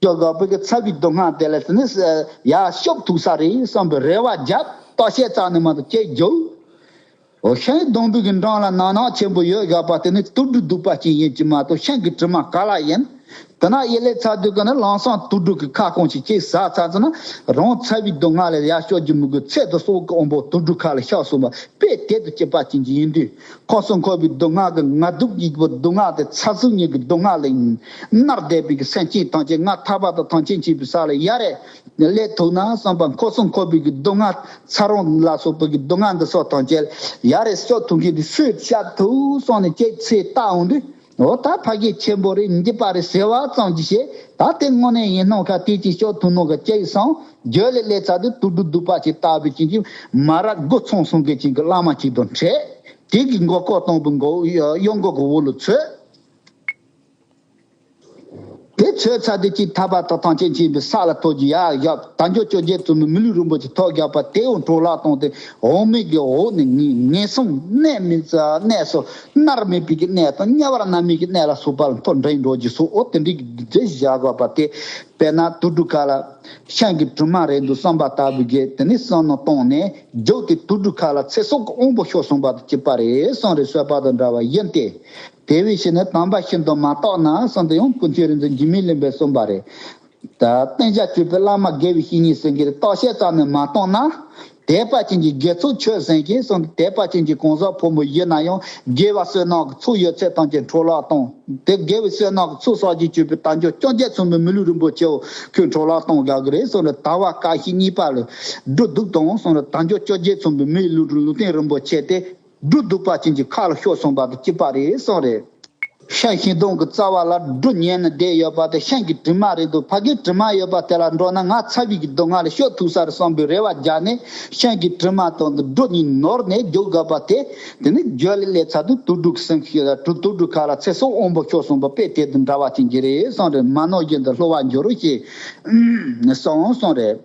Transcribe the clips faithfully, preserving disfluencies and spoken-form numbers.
ཅོག་དགའ་པོ་གི་ཚ་བའི་སྡུག་བསྔལ་དེ་ལ་དེ་ནི་ཡར་སྐྱོབ་ཐུབ་ས་རེད་བསམ་པའི་རེ་བ་བརྒྱབ། བརྟག་དཔྱད་རྩ་ནས་མ་གཏོགས་སྐྱེ་རྒྱུ། འོ་ཤིང་སྡོང་པོ་གི་འགྲམ་ལ་ནག་ནག་ཆེན་པོ་ཡོད་དགའ་པ་དེ་ནི་དུག་སྦྲུལ་གདུག་པ་ཅན་ཡིན་གྱི་མ་གཏོགས་ཤིང་གི་དྲི་མ་ག་ལ་ཡིན། དེ་ན་ཡེ་ལེ་ཚ་དུས་ག་ནི་ལམ་སང་དུག་སྦྲུལ་གི་ཁ་སྐོང་ཞིག་ཅིག་ཟ་ཚར་ཚར་ན་རང་ཚ་བའི་སྡུག་བསྔལ་ལས་ཡར་སྐྱོབ་རྒྱུ་མི་དགོས། ཚེ་འདི་སྲོག་གི་དབང་པོ་དུག་སྦྲུལ་ཁ་ལ་ཤོར་སོང་བ་དཔེ་དེ་དང་གཅིག་པ་ཅན་གྱི་ཡིན་དུས། ཁམས་གསུམ་འཁོར་བའི་སྡུག་བསྔལ་གྱི་ང་སྡུག་གཉིས་པོ་སྡུག་བསྔལ་དེ་ཚ་ཟུག་གཉིས་ཀྱི་སྡུག་བསྔལ་ལས་མནར་བསྡད་པའི་གི་སེམས་ཅན་ཐམས་ཅད་ང་ཐར་པ་དང་ཐམས་ཅད་མཁྱེན་པའི་ས་ལ་ཡར་རེ་སླེབས་ཐུབ་ན་བསམ་པ། ཁམས་གསུམ་འཁོར་བའི་གི་སྡུག་བསྔལ་ཚ་གྲང་ལ་སོགས་པའི་གི་སྡུག་བསྔལ་འདི་སོགས་ཐམས་ཅད་ཡར་རེ་སྐྱོབ་ཐུབ་མཁན་དེ་སུས་བཤད་ཐུབ་སོང་ནས་ཅིག་ཚེ་ལྟ་འོང་དུས། འོ་ད་ཕ་གི་ཆེན་པོ་རེད། འདི་པ་རེད་ཟེར་བ་ཙམ་གྱིས་བྱས། ད་དེ་དངོས་གནས་ཡིན་ནོ་ག་དེ་ཅིག་སྐྱོབ་ཐུབ་ནོ་ག་ཅིག་སོང་། རྒྱུ་ལས་སླེབས་ཚར་དུས་དུག་སྦྲུལ་གདུག་པ་ཅིག་ལྟ་བུ་ཅན་གྱི་མ་ར་སྒོ་ཚང་སོང་མཁན་ཅན་གྱི་བླ་མ་ཅིག་དང་འཕྲད། དེ་གི་མགོ་སྐོར་གཏོང་བུ་མགོ་གཡོན་མགོ་གི་འོག་ལ་ཚུད། དེ་ཚོས་ཚ་དེ་ཅིག་ཐར་པ་དང་ཐམས་ཅད་མཁྱེན་པའི་ས་ལ་ཐོབ་རྒྱུ་ཡར་བཞག། དལ་འབྱོར་བཅོ་བརྒྱད་མཚུངས་མེད་མི་ལུས་རིན་པོ་ཆེ་ཐོབ་རྒྱག་པ་དེའང་འཕྲོ་བརླག་བཏང་སྟེ་འོག་མིན་གྱི་འོག་ནས་ངན་ངན་སོང་གནས་མི་གནས་སོ་མནར་མེད་པའི་གི་གནས་དང་དམྱལ་བར་མནར་མེད་ཀྱི་གནས་ལ་སོགས་པ་ལ་མཐོ་འགྲིང་འགྲོ་རྒྱུ་སོགས། འོ་དེ་འདྲའི་གི་རྫས་བཞག་དགོས་པ་དེ། དཔེར་ན་དུག་སྦྲུལ་ཁ་ལ་ཤིང་གི་དྲི་མ་རེད་འདུག་བསམ་པ་ལྟ་བུ་གི་དེ་ནི་བསམ་མནོ་བཏང་ནས་རྒྱུག་སྟེ་དུག་སྦྲུལ་ཁ་ལ་ཚེ་སྲོག་གི་དབང་པོ་ཤོར་སོང་བ་དང་གཅིག་པ་རེད་གསུངས་རེད། གསོལ་པ་དང་འདྲ་བ་ཡིན་ཏེ། དེ་བས་ཕྱིར་ནི་དམ་པ་ཤིན་ཏུ་མ་རྟོགས་ན་གསུངས་ཏེ། ཡང་ཀུན་མཁྱེན་རིག་འཛིན་འཇིགས་མེད་གླིང་པས་གསུངས་པ་རེད། ད་བསྟེན་བྱ་སྤྱོད་པའི་བླ་མ་དགེ་བའི་བཤེས་གཉེན་ཟེར་མཁན་རེད། བརྟག་དཔྱད་རྩ་ནས་མ་བཏང་ན། དད་པ་ཅན་གྱི་དགེ་ཚོགས་ཆོས་ཟེར་མཁན་གསུངས་ཏེ། དད་པ་ཅན་གྱི་གང་ཟག་ཕོ་མོ་ཡིན་ན་ཡང་དགེ་བ་བསོད་ནམས་ཀྱི་ཚོགས་ཡོད་ཚད་ཐམས་ཅད་འཕྲོ་བརླག་བཏང་། དེ་དགེ་བའི་བསོད་ནམས་ཀྱི་ཚོགས་བསགས་ཀྱིས་སྤྱོད་པའི་དལ་འབྱོར་བཅོ་བརྒྱད་མཚུངས་མེད་མི་ལུས་རིན་པོ་ཆེའོ་ཁོས་འཕྲོ་བརླག་གཏོང་དགའ་གི་རེད་གསུངས་རེད། དལ་བ་དཀའ་ཤོས་གཉིས་པ་ལ་སྒྲུབ་སྡུག་དང་གསུངས་རེད། དལ་འབྱོར་བཅོ་བརྒྱད་མཚུངས་པའི་མི་ཡི་ལུས་ལུས་རྟེན་རིན་པོ་ཆེ་དེ་སྒྲུབ་སྡུག་པ་ཅན་གྱི་ཁ་ལ་ཤོར་སོང་བ་དང་གཅིག་པ་རེད་གསུངས་རེད། ཤིང་ཤིང་སྡོང་གི་རྩ་བ་ལ་སྦྲུལ་ཉལ་ནས་བསྡད་ཡོད་པ་དེ་ཤིང་གི་དྲི་མ་རེད་འདུག་ཕ་གིའི་དྲི་མ་ཡོད་པ་དེ་ལ་འགྲོ་ན་ང་ཚ་བའི་གི་སྡུག་བསྔལ་ལས་སྐྱོབ་ཐུབ་ས་རེད་བསམ་པའི་རེ་བ་བརྒྱབ་ནས་ཤིང་གི་དྲི་མ་དང་སྦྲུལ་གཉིས་ནོར་ནས་རྒྱུག་དགོས་པ་དེ། དེ་ནི་རྒྱུ་ལས་སླེབས་ཚར་དུས་དུག་སྦྲུལ་གྱི་སེམས་ཤིག་ལ་དུག་སྦྲུལ་ཁ་ལ་ཚེ་སྲོག་དབང་པོ་ཤོར་སོང་བ་དཔེ་དེ་དང་འདྲ་བ་ཅན་གྱི་རེད་གསུངས་རེད། མ་ནོར་བཞིན་དུ་བསླུ་བ་འགྱུར་ཞེས་གསུངས་གསུངས་རེད།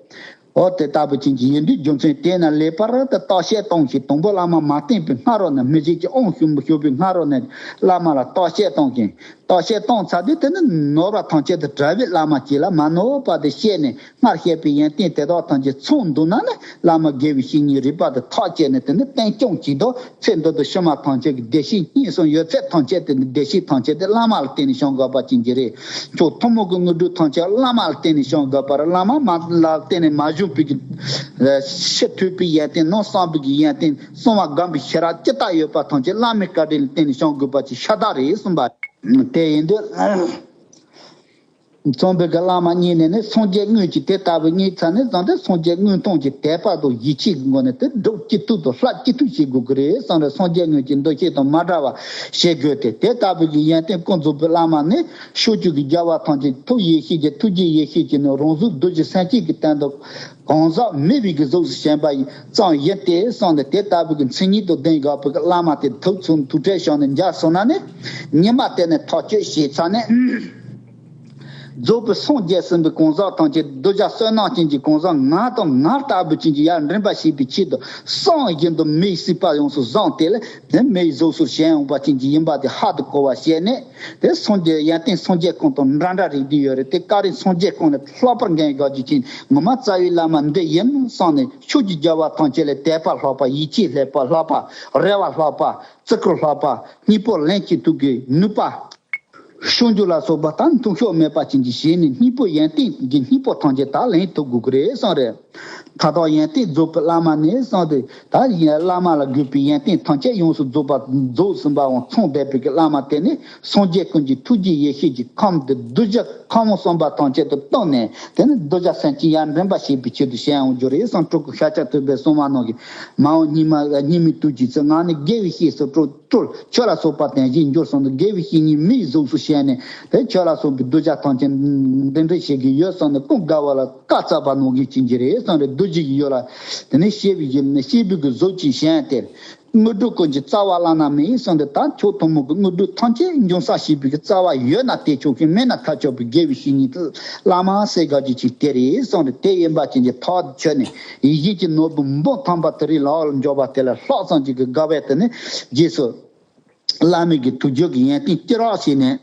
འོ་དེ་ལྟ་བུ་ཅན་གྱི་ཡིན་དུས་རྒྱུ་མཚན་དེས་ན་ལེགས་པར་དུ་བརྟག་དཔྱད་གཏོང་ཞིང་། དང་པོ་བླ་མ་མ་བསྟེན་པའི་སྔ་རོལ་ནས་མི་ཞིག་གི་དབང་ཞུ་མི་ཞུ་བའི་སྔ་རོལ་ནས་བླ་མ་ལ་བརྟག་དཔྱད་གཏོང་ཞིང་། བརྟག་དཔྱད་གཏོང་ཚར་དུས་དེ་ནི་ནོར་བ་ཐམས་ཅད་དུ་གྲྭ་པའི་བླ་མ་གཅིག་ལ་མ་ནོར་བ་དེ་བཤད་ནས། སྔར་བཤད་པའི་ཡོན་ཏན་དེ་དག་ཐམས་ཅད་ཚང་འདུག་ན་ནི་བླ་མ་དགེ་བའི་བཤེས་གཉེན་རིག་པ་དེ་ཐག་བཅད་ནས་དེ་ནི་བསྟེན་སྐྱོང་བྱེད་དོ། ཚེ་འདི་དང་ཕྱི་མ་ཐམས་ཅད་ཀྱི་བདེ་སྐྱིད་གཉིས་སུ་ཡོད་ཚད་ཐམས་ཅད་དེ་ནི་བདེ་སྐྱིད་ཐམས་ཅད་དེ་བླ་མ་ལ་བརྟེན་ནས་བྱུང་དགོས་པ་ཅན་གྱི་རེད། མཆོག་ཐུན་མོང་གི་དངོས་གྲུབ་ཐམས་ཅད་བླ་མ་ལ་བརྟེན་ནས་བྱུང་དགོས་པར། བླ་མ་མ་ལ་བརྟེན་ནས་མ་བྱུང་བའི་གི་ཕྱི་ཐོས་པའི་ཡོན་ཏན་ནང་གསང་བའི་གི་ཡོན་ཏན་གསང་བ་སྒོམ་པའི་ཤེས་རབ་ཅི་ལྟར་ཡོད་པ་ཐམས་ཅད་བླ་མའི་བཀའ་དྲིན་ལ་བརྟེན་ནས་བྱུང་དགོས་པ་ཅིག་ཤ་སྟག་རེད་གསུངས་པ། དེ་ཡིན་དུས། མཚོན་པའི་གི་བླ་མ་གཉིས་ནས་ནི་སངས་རྒྱས་དངོས་ཀྱི་དེ་ལྟ་བུ་གཉིས་ཚར་ནས་བཟུང་སྟེ་སངས་རྒྱས་དངོས་མཐོང་གི་དད་པ་དང་ཡིད་ཆེས་ཀྱི་སྒོ་ནས་དེ་སྒྲུབ་ཅི་ཐུབ་དང་བསླབ་ཅི་ཐུབ་བྱེད་དགོས་ཀྱི་རེད་གསུངས་རེད། སངས་རྒྱས་དངོས་ཀྱི་འདུ་ཤེས་དང་མ་འདྲ་བ་བྱེད་དགོས་ཏེ། དེ་ལྟ་བུ་གི་ཡོན་ཏན་ཀུན་རྫོབ་པའི་བླ་མ་ནི་ཕྱོགས་བཅུ་གི་རྒྱལ་བ་ཐམས་ཅད་ཐུགས་ཡེ་ཤེས་ཀྱི་ཐུགས་རྗེ་ཡེ་ཤེས་ཀྱིས་ནི་རང་གཟུགས་རྡོ་རྗེ་སེམས་བསྐྱེད་ཀྱི་སྟེང་དུ། གང་ཟག་མེད་པའི་གི་གཟུགས་སུ་བྱོན་པ་ཙམ་ཡིན་ཏེ་གསུངས་ནས། དེ་ལྟ་བུའི་གི་མཚན་ཉིད་དང་ལྡན་དགོས་པའི་གི་བླ་མ་དེ་ཐུགས་ཚུར་ཐུགས་ཁྲལ་བྱུང་ནས་མཇལ་སོང་ན་ནི། ཉི་མ་དེ་ནས་ཐག་གཅོད་བྱས་ཚར་ནས། རྫོགས་པའི་སངས་རྒྱས་ཟིན་པའི་གང་ཟག་ཐམས་ཅད་གདུལ་བྱ་བསོད་ནམས་ཅན་གྱི་གང་ཟག་ང་དང་ང་ལྟ་བུ་ཅན་གྱི་ཡར་འདྲེན་པ་བྱེད་པའི་ཆེད་དུ་སངས་རྒྱས་དང་མིའི་སྲིད་པ་ཡོངས་སུ་བཟུང་སྟེ་ལ་དེ་མིའི་གཟུགས་སུ་བྱོན་འོང་པ་ཅན་གྱི་ཡིན་པ་དེ་ཧ་ཏུ་གོ་བ་བྱས་ནས། དེ་སངས་རྒྱས་ཡོན་ཏན་སངས་རྒྱས་ཀུན་དང་འདྲ་འདྲ་རིགས་བསྡུས་ཡོད་རེད། དེ་ཀ་རེ་སངས་རྒྱས་ཀུན་ལས་ལྷག་པར་འགན་དགའ་རྒྱུ་ཅན་ངོ་མ་རྩ་བའི་བླ་མ་འདི་ཡིན་བསམ་ནས་ཕྱོགས་ཀྱི་རྒྱལ་བ་ཐམས་ཅད་ལས་དད་པ་ལྷག་པ། ཡིད་ཆེས་ལྷག་པ། ལྷག་པ། རེ་བ་ལྷག་པ། བརྩི་བཀུར་ལྷག་པ། སྙིང་པོ་ལེན་གྱི་ཐུགས་ཀྱི་ནུས་པ། ཤོང་རྒྱུ་ལ་སོགས་པ་དང་མཐུན་ཕྱོགས་མེད་པ་ཅན་གྱི་ཞལ་ནས་སྙིང་པོ་ཡོན་ཏན་གྱི་སྙིང་པོ་ཐམས་ཅད་དག་ལེན་ཐུབ་དགོས་ཀྱི་རེད་བསམ་རེད། མཐའ་དག་ཡོན་ཏན་རྫོགས་པའི་བླ་མ་ནས་བསམ་སྟེ། ད་ཡིན་བླ་མ་ལ་དགོས་པའི་ཡོན་ཏན་ཐམས་ཅད་ཡོངས་སུ་རྫོགས་པ་རྫོགས་ཟིན་པའང་ཚང་བསྡད་པའི་གི་བླ་མ་དེ་ནི་སངས་རྒྱས་ཀུན་གྱི་ཐུགས་རྗེ་ཡེ་ཤེས་ཀྱི་ཁམས་འདི་གདུལ་བྱ་ཕག་མོ་གསུམ་པ་ཐམས་ཅད་དུ་བཏང་ནས། དེ་ནི་གདུལ་བྱ་སེམས་ཅན་ཡར་འདྲེན་པ་བྱེད་པའི་ཆེད་དུ་བྱོན་འོང་རྒྱུ་རེད་བསམ། སྤྲུལ་སྐུ་ཤཱཀྱ་ཐུབ་པས་གསུངས་པ་ནང་བཞིན། མ་འོངས་སྙིགས་མ་སྙིགས་མའི་དུས་ཀྱི་ཚེ་ང་ནི་དགེ་བའི་བཤེས་སུ་སྤྲུལ། སྤྲུལ། ཁྱོད་ལ་སོགས་པ་དོན་བཞིན་འགྱུར་གསུངས་ཏེ། དགེ་བའི་བཤེས་གཉེན་མིའི་གཟུགས་སུ་བྱས་ནས་དེ་ཁྱོད་ལ་སོགས་པའི་གདུལ་བྱ་ཐམས་ཅད་འདི་འདྲ་བྱེད་ཀྱི་ཡོད་བསམ་ནས་ཀུན་དགའ་བོ་ལ་བཀའ་སྩལ་པ་ནང་བཞིན་བྱེད་ཀྱི་རེད་བསམ་རེད། རྡོ་རྗེ་གི་ཡུལ་ལ་དེ་ནས་སྐྱེས་པའི་གཞི་ནས་སྐྱེས་བུ་གི་གཟུགས་ཅིག་བཞེངས་ཏེ། དངོས་གྲུབ་ཀུན་གྱི་རྩ་བ་བླ་ན་མེད་གསུངས་ཏེ། ད་མཆོག་ཐུན་མོང་གི་དངོས་གྲུབ་ཐམས་ཅད་འབྱུང་ས་བྱེད་པའི་གི་རྩ་བ་ཡོད་ན་དེ་ཆོག་ཤིང་མེད་ན་ཐར་ཆོག་པའི་དགེ་བའི་བཤེས་གཉེན་བླ་མ་ཟེར་དགའ་རྒྱུ་ཅིག་དེ་རེད་གསུངས་ཏེ། དེ་ཡིན་པ་ཅན་གྱི་ཐག་ཆོད་ནས་ཡིད་བཞིན་གྱི་ནོར་བུ་འབུམ་ཐམ་པ་དེ་རིང་ལག་ལ་འབྱོར་བ་དེ་ལ་ལྷག་ཙམ་ཅིག་གི་དགའ་བས་དེ་ནི་རྗེས་སུ། བླ་མའི་གི་ཐུགས་རྒྱུད་ཀྱི་ཡོན་ཏན་སྐྱེ་རོགས་བྱས་ནས་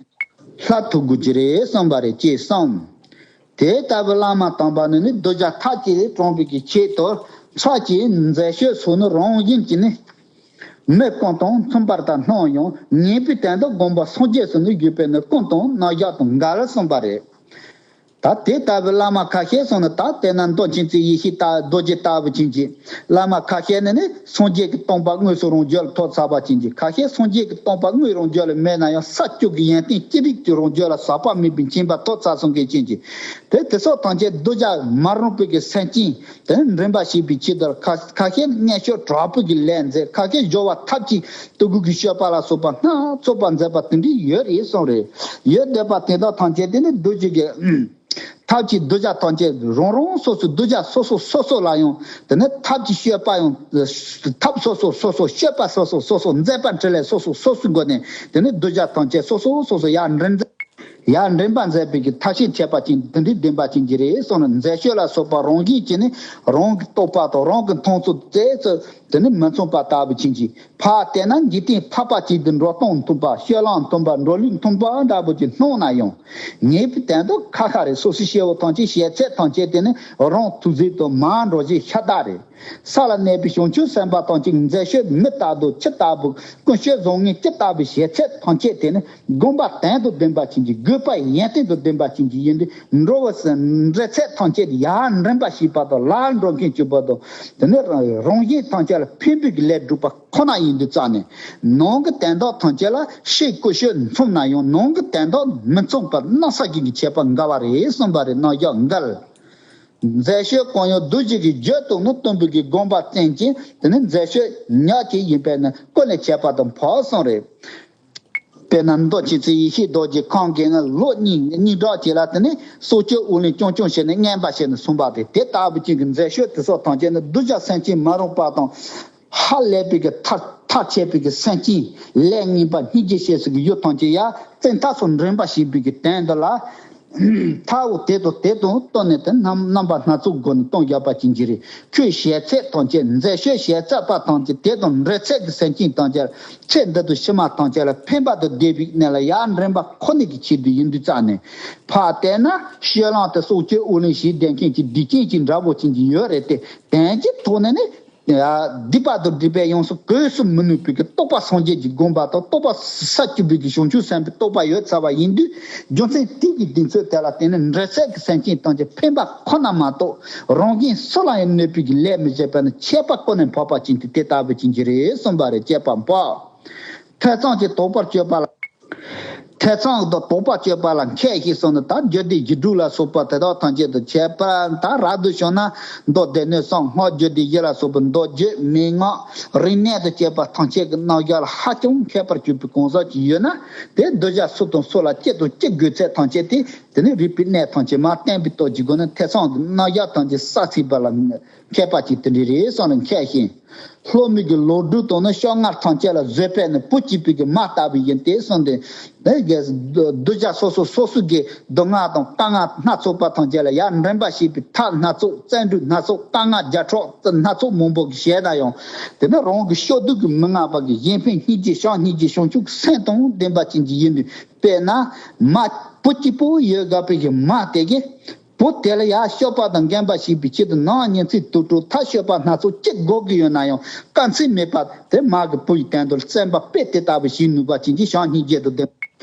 ལྷ་ཐུག་དགོས་ཀྱི་རེད་བསམ་པ་རེད་ཅེས་གསུངས། དེ་ལྟ་བུའི་བླ་མ་དམ་པ་ནི་ནི་གདུལ་བྱ་མཐའ་ཅི་རིགས་དྲངས་པའི་གི་ཆེད་དུ་ཕྱག་གི་མཛད་སྤྱོད་སོགས་ནི་རང་བཞིན་གྱིས་ནི་མི་ཀུན་དང་མཐུན་པར་ད་སྣང་ཡང་ངེས་པའི་དོན་དུ་དགོངས་པ་སངས་རྒྱས་སུ་ནི་བཞུགས་པས་ནི་ཀུན་དང་རྣམ་གཞག་དང་འགལ་གསུངས་པ་རེད། ད་དེ་ལྟ་བུའི་བླ་མ་ཁ་ཤས་སོང་ནི་ད་དེ་ན་མདོ་མཁྱེན་བརྩེ་ཡེ་ཤེས་ལྟ་རྡོ་རྗེ་ལྟ་བུ་ཅན་གྱི་བླ་མ་ཁ་ཤས་ནི་ནི་སངས་རྒྱས་ཀྱི་སྟོང་པ་དངོས་སུ་རང་རྒྱུད་ལ་ཐོབ་ཚར་བ་ཅན་གྱི། ཁ་ཤས་སངས་རྒྱས་ཀྱི་སྟོང་པ་དངོས་རང་རྒྱུད་ལ་མེད་ན་ཡང་ས་བཅུ་གི་ཡོན་ཏན་ཅི་རིགས་ཀྱི་རང་རྒྱུད་ལ་ཟག་པ་མེད་པའི་མཁྱེན་པ་ཐོབ་ཚར་སོང་མཁན་ཅན་གྱི། དེ་དེ་སོགས་ཐམས་ཅད་གདུལ་བྱ་མ་རུངས་པའི་གི་སེམས་ཅན་དེ་འདྲེན་པ་བྱེད་པའི་ཆེད་དུ། ཁ་ཁ་ཤས་མངོན་སྤྱོད་དྲག་པོའི་གི་ལས་མཛད། ཁ་ཤས་སྦྱོར་བ་ཐབས་ཀྱིས་དུ་དགུ་གི་སྤྱོད་པ་ལ་སོགས་པ་སྣ་ཚོགས་པ་མཛད་པ་དེ་འདྲ་ཡོད་རེད་གསུངས་རེད། ཡོད་བསྡད་པ་དེ་དག་ཐམས་ཅད་དེ་ནི་གདུལ་བྱའི་གི་ཐབས་ཀྱིས་གདུལ་བྱ་ཐམས་ཅད་རང་རང་སོ་སོའི་གདུལ་བྱ་སོ་སོ་སོ་སོ་ལ་ཡང་དེ་ནི་ཐབས་ཀྱི་སྤྱོད་པ་ཡང་ཐབས་སོ་སོ་སོ་སོ། སྤྱོད་པ་སོ་སོ་སོ་སོ། མཛད་པ་འཕྲིན་ལས་སོ་སོ་སོ་སོའི་སྒོ་ནས་དེ་ནི་གདུལ་བྱ་ཐམས་ཅད་སོ་སོ་སོ་སོ་ཡར་འདྲེན་མཛད། ཡར་འདྲེན་པ་མཛད་པའི་གི་ཐབས་ཤེས་འཆད་པ་ཅན་དེ་འདྲའི་བདེན་པ་ཅན་གྱི་རེད་གསུངས་ནས། མཛད་སྤྱོད་ལ་སོགས་པ་རང་བཞིན་གྱིས་ནི་རང་གི་རྟོགས་པ་དང་རང་གི་མཐོང་ཚུལ་རྩལ་ཚུལ་དེ་ནི་མི་མཚུངས་པ་ལྟ་བུ་ཅན་གྱི། ཕར་བལྟས་ན་འཇིག་རྟེན་འཕགས་པ་གཅིག་ཏུ་འགྲོ་སྟངས་མཐུན་པ། སྤྱོད་ལམ་མཐུན་པ། འགྲོ་ལུགས་མཐུན་པ་འདྲ་པོ་ཅིག་སྣང་ན་ཡང་། ངེས་པའི་དོན་དུ་ཁ་ཁ་རེད། སོ་སོའི་སྐྱེ་བོ་ཐམས་ཅད་བྱེད་ཚད་ཐམས་ཅད་དེ་ནི་རང་མཐུན་ཚད་དང་མར་འགྲོ་བྱེད་ཤ་སྟག་རེད། ས་ལ་གནས་པའི་བྱང་ཆུབ་སེམས་དཔའ་ཐམས་ཅད་མཛད་སྤྱོད་མི་ལྟ་འདོད་ཅི་ལྟ་བུ། ཀུན་སྤྱོད་བཟང་ངན་ཅི་ལྟ་བུ་བྱེད་ཚད་ཐམས་ཅད་དེ་ནི་དགོངས་པ་དོན་དང་ལྡན་པ་ཅན་གྱི། དགོས་པ་ཡོན་ཏན་དང་ལྡན་པ་ཅན་གྱི་ཡིན་དུས། འགྲོ་བའི་འབྲེལ་ཚད་ཐམས་ཅད་ཡར་འདྲེན་པ་བྱེད་པ་དང་། ལམ་འགྲོ་མཁན་བྱེད་པ་དང་། དེ་ནི་རང་བཞིན་ཐམས་ཅད་ལ་ཕན་པའི་གི་ལས་སྒྲུབ་པ་ཁོ་ན་ཡིན་དུས་ཙང་ནས། ནང་གི་དོན་དག་ཐམས་ཅད་ལ་ཕྱིའི་ཀུན་སྤྱོད་མཚུངས་ན་ཡང་ནང་གི་དོན་དག་མི་མཚུངས་པར་སྣང་ས་ཅན་གྱི་ཁྱད་པར་འགལ་བ་རེད་གསུངས་པ་རེད། རྣམ་གཞག་འགལ། མཛད་སྤྱོད་གང་ཡང་གདུལ་བྱའི་གི་རྒྱུད་དུ་ནི་སྟོན་པའི་གི་དགོངས་པ་ཅན་གྱི་དེ་ནི་མཛད་སྤྱོད་ཉག་གཅིག་ཡིན་པས་ནི་ཀུན་ལས་ཁྱད་པར་དུ་འཕགས་གསུངས་རེད། དཔེར་ན་མདོ་མཁྱེན་བརྩེ་ཡེ་ཤེས་རྡོ་རྗེ་ཁང་གི་ནི་ལོ་གཉིས་གཉིས་གྲགས་ཅིག་ལ་དེ་ནི་སྲོག་གཅོད་དབུགས་ལེན་རྐྱང་རྐྱང་བྱས་ནས་བསྙེན་པ་བྱས་ནས་གསུངས་པ་དེ། དེ་ལྟ་བུ་ཅན་གྱི་མཛད་སྤྱོད་དེ་སོགས་ཐམས་ཅད་ནི་གདུལ་བྱ་སེམས་ཅན་མ་རུངས་པ་དང་། ཧ་ལས་པའི་གི་མཐར་མཐར་ཆད་པའི་གི་སེམས་ཅན་ལས་ངན་པ་སྙིང་རྗེ་སྐྱེ་སའི་གི་ཡུལ་ཐམས་ཅད་ཡར་བཙན་ཐབས་སུ་འདྲེན་པ་བྱེད་པའི་གི་དོན་དུ་ལ། མཐའ་འོག་དེ་དང་དེ་དང་བསྟུན་ནས་དེ་རྣམ་རྣམ་པ་སྣ་ཚོགས་སྒོ་ནས་སྟོན་བཞག་པ་ཅན་གྱི་རེད། ཁོས་བྱེད་ཚད་ཐམས་ཅད། མཛད་སྤྱོད་བྱེད་ཚད་པ་ཐམས་ཅད། དེ་དང་འབྲེལ་ཚད་ཀྱི་སེམས་ཅན་ཐམས་ཅད་ལ། ཚེ་འདི་དང་ཕྱི་མ་ཐམས་ཅད་ལ་ཕན་པ་དང་བདེ་བའི་གནས་ལ་ཡར་འདྲེན་པ་ཁོ་ནའི་གི་ཆེད་དུ་ཡིན་དུས་ཙང་ནས། ཕར་བལྟས་ན་སྤྱོད་ལམ་དེ་སྲོག་གཅོད་དབུགས་ལེན་བྱེད་བསྡད་མཁན་གྱི་སྡིག་ཅན་གྱི་འདྲ་པོ་ཅན་གྱི་ཡོད་རེད་དེ། དོན་གྱི་ཐོག་ནས་ནི། ཡ། སྡིག་པ་དང་སྒྲིབ་པས་ཡོངས་སུ་གོས་སུ་མི་ནུས་པའི་གི་རྟོགས་པ་སངས་རྒྱས་ཀྱི་དགོངས་པ་དང་། རྟོགས་པ་ས་བཅུ་པའི་གི་བྱང་ཆུབ་སེམས་དཔའི་རྟོགས་པ་ཡོད་ཚར་བ་ཡིན་དུས། རྒྱུ་མཚན་དེ་གི་གདེང་ཚོད་དེ་ལ་བརྟེན་ནས་འབྲེལ་ཚད་ཀྱི་སེམས་ཅན་ཐམས་ཅད་ཕན་པ་ཁོ་ན་མ་གཏོགས་རང་གཞན་སུ་ལ་ཡང་གནོད་པའི་གི་ལས་མི་བྱེད་པ་ནི་ཁྱད་པར་ཀུན་ནས་འཕགས་པ་ཅན་དེ་དེ་ལྟ་བུ་ཅན་གྱི་རེད་གསུངས་པ་རེད། བཅས་པ་འཕགས། ཐེ་ཚོམ་གྱིས་དོགས་པར་སྤྱོད་པ་ལ། ཐེ་ཚོམ་དང་དོགས་པ་སྤྱོད་པ་ལ་མཁས་ཤིང་གསུངས་ནས། ད་རྒྱུད་སྡེ་རྒྱུད་དྲུག་ལ་སོགས་པ་དེ་དག་ཐམས་ཅད་དུ་ཁྱད་པར། ད་རབ་ཏུ་བྱུང་ན་མདོ་སྡེ་སྣོད་གསུམ། སྔགས་རྒྱུད་སྡེ་བཞི་ལ་སོགས་པའི་མདོ་རྒྱུད། མན་ངག་རིག་གནས་དང་བཅས་པ་ཐམས་ཅད་ཀྱི་རྣམ་གཞག་ལ་ཧ་ཅང་མཁས་པར་གྱུར་པའི་གང་ཟག་ཅིག་ཡོད་ན། དེ་གདུལ་བྱ་སུ་དང་སུ་ལ་ཅི་དང་ཅི་དགོས་ཚད་ཐམས་ཅད་དེ། དེ་ནི་རིག་པའི་གནས་ཐམས་ཅད་མར་བསྟན་པའི་སྟོབས་ཀྱི་སྒོ་ནས་ཐེ་ཚོམ་གྱི་རྣམ་གཞག་ཐམས་ཅད་ས་ཚིག་པ་ལ་མཁས་པ་ཅིག་དེ་འདྲ་རེད་གསུངས་ནས་མཁས་ཤིང་། ལྷོ་མོ་གི་ལོ་དྲུག་དང་ནི་ཕྱོགས་སྔ་ཐམས་ཅད་ལ་བཟོད་པས་ནི་བུ་གཅིག་པའི་གི་མ་ལྟ་བུ་ཡིན་ཏེ་གསུངས་ཏེ། དེ་གི་གདུལ་བྱ་སོ་སོ་སོ་སོ་གི་སྡུག་བསྔལ་དང་དཀའ་ངལ་སྣ་ཚོགས་པ་ཐམས་ཅད་ལ་ཡར་འདྲེན་པ་བྱེད་པའི་ཐབས་སྣ་ཚོགས། བཙན་འགྲོས་སྣ་ཚོགས། དཀའ་ངལ་བརྒྱ་ཕྲག་སྣ་ཚོགས་མང་པོ་གི་བྱས་ན་ཡང་། དེ་ནི་རང་གི་ཕྱོགས་བསྡུས་ཀྱི་མི་མངའ་བ་གི་གཞན་ཕན་སྙིང་རྗེ་བྱམས་སྙིང་རྗེ་བྱང་ཆུབ་སེམས་དང་ལྡན་པ་ཅན་གྱི་ཡིན་དུས། དཔེར་ན། མ་བུ་གཅིག་པོ་ཡོད་དགོས་པའི་གི་མ་དེ་གི། བུ་དེ་ལ་ཡར་སྤྱོད་པ་དང་རྒན་པ་བྱེད་པའི་ཆེད་དུ་ནམ་ཉིན་ཚེ་དུས་དྲུག་མཐར་སྤྱོད་པ་སྣ་ཚོགས་ཅི་དགོས་ཀྱི་ཡོད་ན་ཡང་དཀའ་ཚེགས་མེད་པར་དེ་མ་གི་བུ་ཡི་དོན་དུ་བརྩོན་པ་དཔེ་དེ་ལྟ་བུ་བྱེད་ནུས་པ་ཅན་གྱི་བྱམས་སྙིང་རྗེ་དང་ལྡན།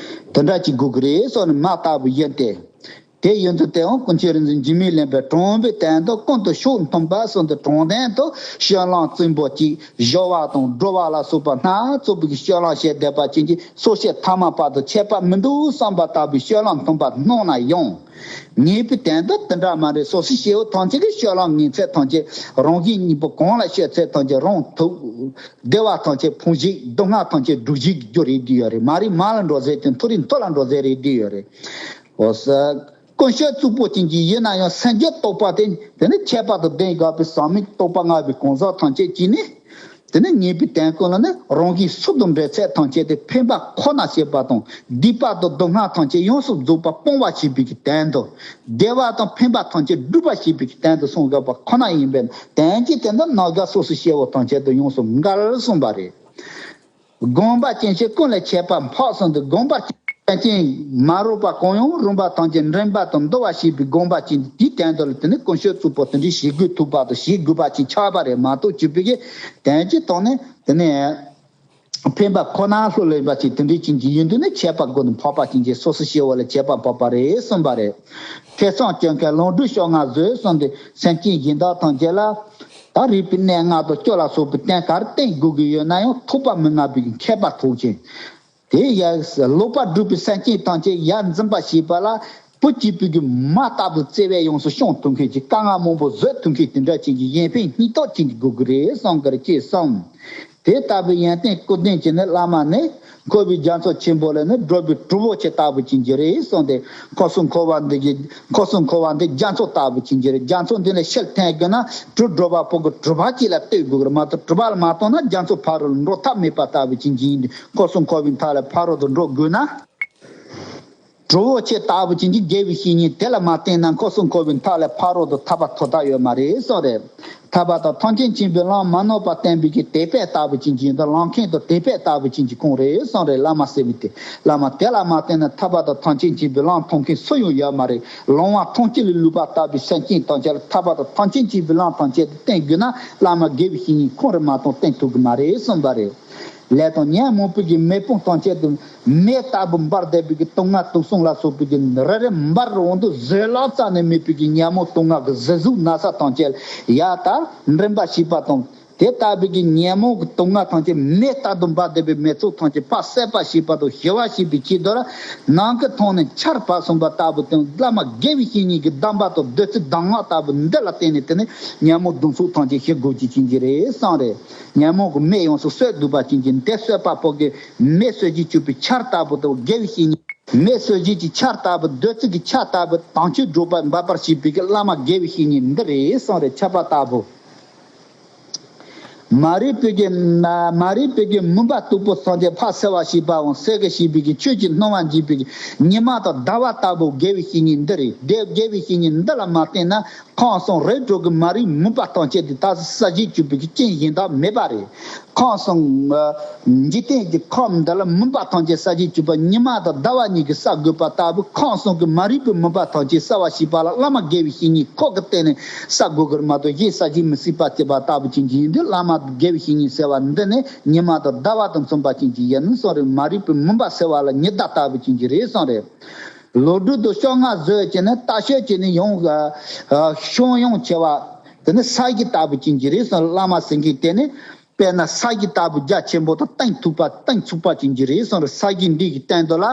དེ་འདྲ་ཅིག་དགོས་ཀྱི་རེད་གསུངས་ནས་མ་ལྟ་བུ་ཡིན་ཏེ། དེ་ཡིན་དུས་དེའང་ཀུན་མཁྱེན་རིག་འཛིན་འཇིགས་མེད་གླིང་པས་དྲང་པོའི་དོན་དུ་ཀུན་ཏུ་ཕྱོགས་མཐུན་པ་གསུངས་ཏེ། དྲང་དོན་དུ་སྤྱོད་ལམ་རྩིང་པོ་གཅིག། བཞུ་བ་དང་སྒྲུབ་པ་ལ་སོགས་པ་སྣ་ཚོགས་པའི་སྤྱོད་ལམ་བྱས་བསྡད་པ་ཅན་གྱི་སྲོག་གཅོད་ཐ་མལ་པ་དང་ཁྱད་པར་མི་འདུག་བསམ་པ་ལྟ་བུའི་སྤྱོད་ལམ་མཐུན་པར་སྣང་ན་ཡང་། ངེས་པའི་དོན་དུ་དེ་འདྲ་མ་རེད། སོ་སོའི་སྐྱེ་བོ་ཐམས་ཅད་ཀྱི་སྤྱོད་ལམ་ངན་ཚད་ཐམས་ཅད་རང་བཞིན་གཉིས་པོ་གང་ལ་སྤྱོད་ཚད་ཐམས་ཅད་རང་ཐུག། བདེ་བ་ཐམས་ཅད་ཕོངས་ཤིག། སྡུག་བསྔལ་ཐམས་ཅད་སྡུག་ཤིག་རྒྱུ་རེད་བསྡད་ཡོད་རེད། མ་རིག་མ་ལ་འགྲོ་ཟེར་དེ། མཐོ་རིས་མཐོ་ལ་འགྲོ་ཟེར་རེད་བསྡད་ཡོད་རེད། འོ་ས། ཀུན་སྤྱོད་རྩུབ་པོ་ཅན་གྱི་ཡིན་ན་ཡང་སེམས་རྒྱུད་རྟོགས་པ་དེ། དེ་ནི་ཁྱད་པར་དུ་ལྡན་དགོས་པའི་ཟག་མེད་རྟོགས་པ་མངའ་བའི་གང་ཟག་ཐམས་ཅད་ཀྱིས་ནི། དེ་ནི་ངེས་པའི་དོན་ཀུན་ལ་ནི་རང་གཞན་སུ་དང་འབྲེལ་ཚད་ཐམས་ཅད་དེ་ཕན་པ་ཁོ་ན་བྱེད་པ་དང་། སྡིག་པ་དང་སྡུག་བསྔལ་ཐམས་ཅད་ཡོངས་སུ་རྫོགས་པ་སྤོང་བ་བྱེད་པའི་གི་དོན་དུ། བདེ་བ་དང་ཕན་པ་ཐམས་ཅད་སྒྲུབ་པ་བྱེད་པའི་གི་དོན་དུ་གསུངས་དགོས་པ་ཁོ་ན་ཡིན་པས། དོན་གྱི་དོན་དུ་རྣམ་གཞག་སོ་སོའི་སྐྱེ་བོ་ཐམས་ཅད་དུ་ཡོངས་སུ་འགལ་གསུངས་པ་རེད། དགོངས་པ་ཅན་ཞིག་ཀུན་ལས་ཁྱད་པར་འཕགས་གསུངས་ཏེ། དགོངས་པ་ཅན། སེམས་ཅན་མ་རིག་པ་གང་ཡང་རུང་བ་ཐམས་ཅད་འདྲེན་པ་དང་འདུལ་བ་ཞེས་པའི་དགོངས་པ་ཅན་དེའི་སྟེང་དུ་ལ་དེ་ནི་དཀོན་མཆོག་གཙོ་བོ་དེ་འདྲའི་ཞི་རྒོལ་ཐུབ་པ་དང་ཞི་རྒོལ་པ་ཅན་ཆགས་པ་རེད་མ་གཏོགས་ཅིག་པའི་གི་དོན་གྱི་ཐོག་ནས་དེ་ནས་འཕེན་པ་ཁོ་ན་ལྷུར་ལེན་པ་ཅིག་དེ་འདྲའི་ཅན་གྱི་ཡིན་དུས་ནི་ཆད་པ་དགོས་ནས་འཕགས་པ་ཅན་གྱི་སོ་སོ་ཞི་བ་ལ་ཆད་པ་འཕགས་པ་རེད་གསུངས་པ་རེད། ཐེ་ཚོམ་སྐྱེ་མཁན་ལོངས་སྤྲུལ་ཕྱོགས་སྔ་བཟོས་གསུངས་ཏེ་སེམས་ཅན་གཞན་དག་ཐམས་ཅད་ལ་ད་རིག་པའི་གནས་ལྔ་དང་སྤྱོད་ལ་སོགས་པའི་རྟེན་ག་རེ་བསྟེན་དགོས་ཀྱི་ཡོད་ན་ཡང་ཐོགས་པ་མི་མངའ་བའི་མཁས་པ་ཐོགས་ཅན། དེ་ཡང་ལོག་པར་སྒྲུབ་པའི་སེམས་ཅན་ཐམས་ཅད་ཡར་འཛིན་པ་ཞེས་པ་ལ་བུ་གཅིག་པུ་གི་མ་ལྟ་བུ་བརྩེ་བས་ཡོངས་སུ་སྐྱོང་ཐུབ་མཁན་གྱི་དཀའ་ངལ་མང་པོ་བཟོད་ཐུབ་མཁན་དེ་འདྲ་ཅན་གྱི་གཞན་ཕན་སྙིང་སྟོབས་ཅན་གྱི་དགོས་ཀྱི་རེད་བསམ་གི་རེད་ཅེས་གསུངས། དེ་ལྟ་བུའི་ཡོན་ཏན་སྐུ་ལྡན་གྱི་ནི་བླ་མ་ནི་འཁོར་བའི་རྒྱ་མཚོ་ཆེན་པོ་ལས་ནི་སྒྲོལ་བའི་གྲུ་བོ་ཆེ་ལྟ་བུ་ཅན་གྱི་རེད་གསུངས་ཏེ། འཁོར་གསུམ་འཁོར་བ་འདི་གི་འཁོར་གསུམ་འཁོར་བ་འདི་རྒྱ་མཚོ་ལྟ་བུ་ཅན་གྱི་རེད། རྒྱ་མཚོ་འདི་ལས་ཕྱིར་འཐེན་དགོས་ན་གྲུ་སྒྲོལ་བ་པོ་གི་གྲུ་པ་གཅིག་ལ་ལྟོས་དགོས་ཀྱི་རེད་མ་གཏོགས་གྲུ་པ་ལ་མ་ལྟོས་ན་རྒྱ་མཚོ་ཕ་རོལ་འགྲོ་ཐབས་མེད་པ་ལྟ་བུ་ཅན་གྱི་ཡིན་དུས་འཁོར་གསུམ་འཁོར་བའི་མཐའ་ལས་ཕ་རོལ་ཏུ་འགྲོ་དགོས་ན། གྲུ་བོ་ཆེ་ལྟ་བུ་ཅན་གྱི་དགེ་བའི་བཤེས་གཉེན་དེ་ལ་མ་བརྟེན་ན་འཁོར་གསུམ་འཁོར་བའི་མཐའ་ལས་ཕ་རོལ་ཏུ་ཐར་པ་ཐོབ་ཐབས་ཡོད་མ་རེད་གསུངས་རེད། ཐར་པ་དང་ཐམས་ཅད་མཁྱེན་པའི་ལམ་མ་ནོར་བར་བསྟན་པའི་གི་དད་པས་ལྟ་བུ་ཅན་གྱི་ཡིན་དང་ལམ་མཁན་དང་དད་པས་ལྟ་བུ་ཅན་གྱི་ཁོང་རེད་གསུངས་རེད། བླ་མ་ཟེར་བའི་དེ་བླ་མ་དེ་ལ་མ་བརྟེན་ན་ཐར་པ་དང་ཐམས་ཅད་མཁྱེན་པའི་ལམ་མཐོང་མཁན་སུ་ཡང་ཡོད་མ་རེད། ལོང་བ་མཐོང་བྱེད་ལ་བསླུས་པ་ལྟ་བུའི་སེམས་ཅན་ཐམས་ཅད་ལ་ཐར་པ་དང་ཐམས་ཅད་མཁྱེན་པའི་ལམ་ཐམས་ཅད་དུ་བསྟན་དགོས་ན་བླ་མ་དགེ་བའི་བཤེས་གཉེན་ཁོང་རེ་མ་གཏོགས་བསྟན་ཐུབ་ཀྱི་མ་རེད་གསུངས་པ་རེད། ལས་དང་ཉོན་མོངས་པའི་གི་མེ་དཔུང་ཐམས་ཅད་དུ་མེ་ལྟ་བུ་འབར་བསྡད་པའི་གི་དུག་ལྔ་དུག་གསུམ་ལ་སོགས་པའི་གི་རེ་རེ་འབར་འོང་དུས་བཟོད་གླགས་རྩ་ནས་མེད་པའི་གི་ཉོན་མོངས་དུག་ལྔ་གི་ཟིལ་ཟུག་ན་ཚ་ཐམས་ཅད་ཡ་ད་འདྲེན་པ་ཞེས་པ་དང་དེ་ལྟ་བུའི་གི་ཉོན་མོངས་ཀྱི་དུག་ལྔ་ཐམས་ཅད་མེ་ལྟར་དུ་འབར་བསྡད་པའི་མེ་ཚོགས་ཐམས་ཅད་ཕར་བསད་པ་ཞེས་པ་དང་ཞི་བ་ཞེས་པའི་ཆེད་དུ་ལ་ནམ་མཁའི་མཐོངས་ནས་ཆར་བབས་སོང་བ་ལྟ་བུ་དང་བླ་མ་དགེ་བའི་བཤེས་གཉེན་གྱི་གདམས་པ་དང་བདུད་རྩི་གདམས་ངག་ལྟ་བུ་འདི་ལ་བརྟེན་ནས་དེ་ནི་ཉོན་མོངས་གདུང་སོགས་ཐམས་ཅད་ཞི་དགོས་ཀྱི་ཅན་གྱི་རེད་གསུངས་རེད། ཉོན་མོངས་ཀྱི་མེ་ཡོངས་སུ་གསོད་སྡུག་པ་ཅན་གྱི་འདི་གསོད་པ་པོ་གི་མེ་གསོད་བྱེད་གཅོད་པའི་ཆར་ལྟ་བུ་དང་དགེ་བའི་བཤེས་གཉེན། མེ་གསོད་བྱེད་ཀྱི་ཆར་ལྟ་བུ་བདུད་རྩི་གི་ཆར་ལྟ་བུ་དྭངས་ཆུའི་སྒྲོག་པ་འབབ་པར་བྱེད་པའི་གི་བླ་མ་དགེ་བའི་བཤེས་གཉེན་འདི་རེད་གསུངས་རེད། ཆར་པ་ལྟ་བུ། མ་རིག་པའི་གི་མ་མ་རིག་པའི་གི་མུན་པ་སྟུག་པོ་ཐམས་ཅད་ཕར་སེལ་བ་ཞེས་པའང་སེལ་གི་ཞེས་པའི་གི་ཆོས་ཀྱི་སྣང་བ་འཇིག་པའི་གི་ཉི་མ་དང་ཟླ་བ་ལྟ་བུ་དགེ་བའི་བཤེས་གཉེན་འདི་རེད། དེ་དགེ་བའི་བཤེས་གཉེན་འདི་ལ་མ་བརྟེན་ན་ཁམས་གསུམ་རིགས་དྲུག་གི་མ་རིག་མུན་པ་ཐམས་ཅད་དེ་ད་ས་གཞི་བཅུ་པའི་གི་རྐྱེན་གཞན་དག་མེད་པ་རེད། ཁམས་གསུམ་འཇིག་རྟེན་གྱི་ཁམས་འདི་ལ་མུན་པ་ཐམས་ཅད་ས་གཞི་བཅུ་པ་ཉི་མ་དང་ཟླ་བ་གཉིས་ཀྱིས་བསལ་དགོས་པ་ལྟ་བུ་ཁམས་གསུམ་གྱི་མ་རིག་པའི་མུན་པ་ཐམས་ཅད་བསལ་བ་ཞེས་པ་ལ་བླ་མ་དགེ་བའི་བཤེས་གཉེན་ཁོ་གི་སྟེང་ནས་བསལ་དགོས་ཀྱི་རེད་མ་གཏོགས་གཞན་ས་གཞི་མི་སྲིད་པ་བྱེད་པ་ལྟ་བུ་ཅན་གྱི་ཡིན་དུས་བླ་མ་དགེ་བའི་བཤེས་གཉེན་ཟེར་བ་འདི་ནི་ཉི་མ་དང་ཟླ་བ་དང་མཚུངས་པ་ཅན་གྱི་ཡིན་གསུངས་རེད། མ་རིག་པའི་མུན་པ་སེལ་བ་ལ་ཉི་ཟླ་ལྟ་བུ་ཅན་གྱི་རེད་གསུངས་རེད། ལོ་དྲུག་ཏུ་བཤོལ་སྔ་བཟོས་བྱས་ནས་ལྟ་བཤལ་བྱས་ནས་ཡོང་ཤོང་ཡོང་བྱས་པ་དེ་ནི་ས་གཞི་ལྟ་བུ་ཅན་གྱི་རེད་གསུངས་རེད། བླ་མ་ཟེར་མཁན་དེ་ནི། དཔེར་ན་ས་གཞི་ལྟ་བུ་རྒྱ་ཆེན་པོ་དང་གཏིང་ཐུག་པ་གཏིང་ཚུགས་པ་ཅན་གྱི་རེད་གསུངས་རེད། ས་གཞི་འདི་གི་སྟེང་དུ་ལ།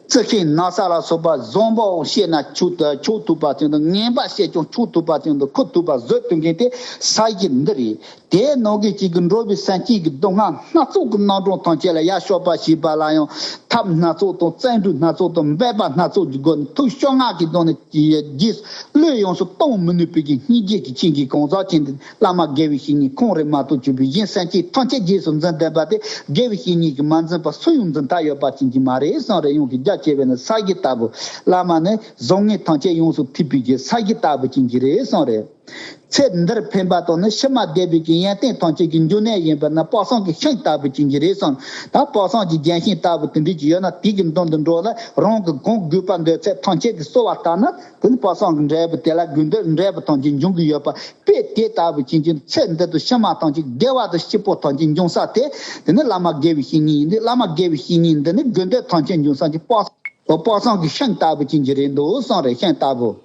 རྩི་ཤིང་ན་བཟའ་ལ་སོགས་པ་བཟང་པོ་བཤད་ན་ཆོག་ཆོག་ཐུབ་པ་ཅན་དང་ངན་པ་བཤད་ཀྱང་ཆོག་ཐུབ་པ་ཅན་དང་ཁུར་ཐུབ་པ་བཟོ་ཐུབ་མཁན་དེ་ས་གཞི་འདི་རེད། དེའི་ནང་གི་གཅིག་གི་འགྲོ་བའི་སེམས་ཅན་གྱི་སྡུག་བསྔལ་སྣ་ཚོགས་ཀྱི་རྣམ་གྲངས་ཐམས་ཅད་ལ་ཡར་བཤགས་པ་ཞེས་པ་ལ་ཡང་ཐབས་སྣ་ཚོགས་དང་བརྩོན་འགྲུས་སྣ་ཚོགས་དང་འབད་པ་སྣ་ཚོགས་ཀྱི་སྒོ་ནས་ཐུགས་བཤགས་སྔགས་ཀྱི་སྒོ་ནས་རྗེས་བློས་ཡོངས་སུ་གཏོང་མི་ནུས་པའི་གི་སྙིང་རྗེ་གི་ཆེན་གྱི་གང་ཟག་ཅན་དེ། བླ་མ་དགེ་བའི་བཤེས་གཉེན་ཁོང་རེ་མ་གཏོགས་གྱུར་པའི་གཞན་སེམས་ཅན་ཐམས་ཅད་རྗེས་སུ་འཛིན་བསྡད་པ་དེ་དགེ་བའི་བཤེས་གཉེན་གྱིས་མ་འཛིན་པ་སུ་ཡང་འཛིན་ཐབས་ཡོད་པ་ཅན་གྱི་མ་རེད་གསུངས་རེད། ཡོངས་ཀྱི་རྒྱ་ཆེ་བས་ནི་ས་གཞི་ལྟ་བུ། བླ་མ་ནི་བཟང་ངན་ཐམས་ཅད་ཡོངས་སུ་ཐེག་པའི་གི་ས་གཞི་ལྟ་བུ་ཅན་གྱི་རེད་གསུངས་རེད། ཚེ་འདིར་ཕན་པ་དང་ནི་ཕྱི་མ་འདས་པའི་གི་ཡོན་ཏན་ཐམས་ཅད་ཀྱི་འབྱུང་གནས་ཡིན་པ་ནི་དཔག་བསམ་གྱི་ཤིང་ལྟ་བུ་ཅན་གྱི་རེད་གསུངས། ད་དཔག་བསམ་གྱི་རྒྱན་ཤིང་ལྟ་བུ་དེ་འདྲ་ཅིག་ཡོད་ན་དེ་གི་མདུན་དུ་འགྲོ་ལ་རང་གི་གང་དགོས་པ་འདོད་ཚད་ཐམས་ཅད་ཀྱི་གསོལ་བ་བཏབ་ན། དེ་ནི་དཔག་བསམ་གྱི་འབྲས་བུ་དེ་ལ་དགོས་འདོད་འབྲས་བུ་ཐམས་ཅད་འབྱུང་གི་ཡོད་པ་དཔེ་དེ་ལྟ་བུ་ཅན་གྱི་ཚེ་འདི་དང་ཕྱི་མ་ཐམས་ཅད་བདེ་བ་དང་སྐྱིད་པོ་ཐམས་ཅད་འབྱུང་ས་དེ་དེ་ནི་བླ་མ་དགེ་བའི་བཤེས་གཉེན་ཡིན་ཏེ། བླ་མ་དགེ་བའི་བཤེས་གཉེན་འདི་ནི་དགོས་འདོད་ཐམས་ཅད་འབྱུང་ས་ཀྱི་དཔག་དཔག་བསམ་གྱི་ཤིང་ལྟ་བུ་ཅན་གྱི་རེད་འདུག་གསུངས་རེད། ཤིང་ལྟ་བུ།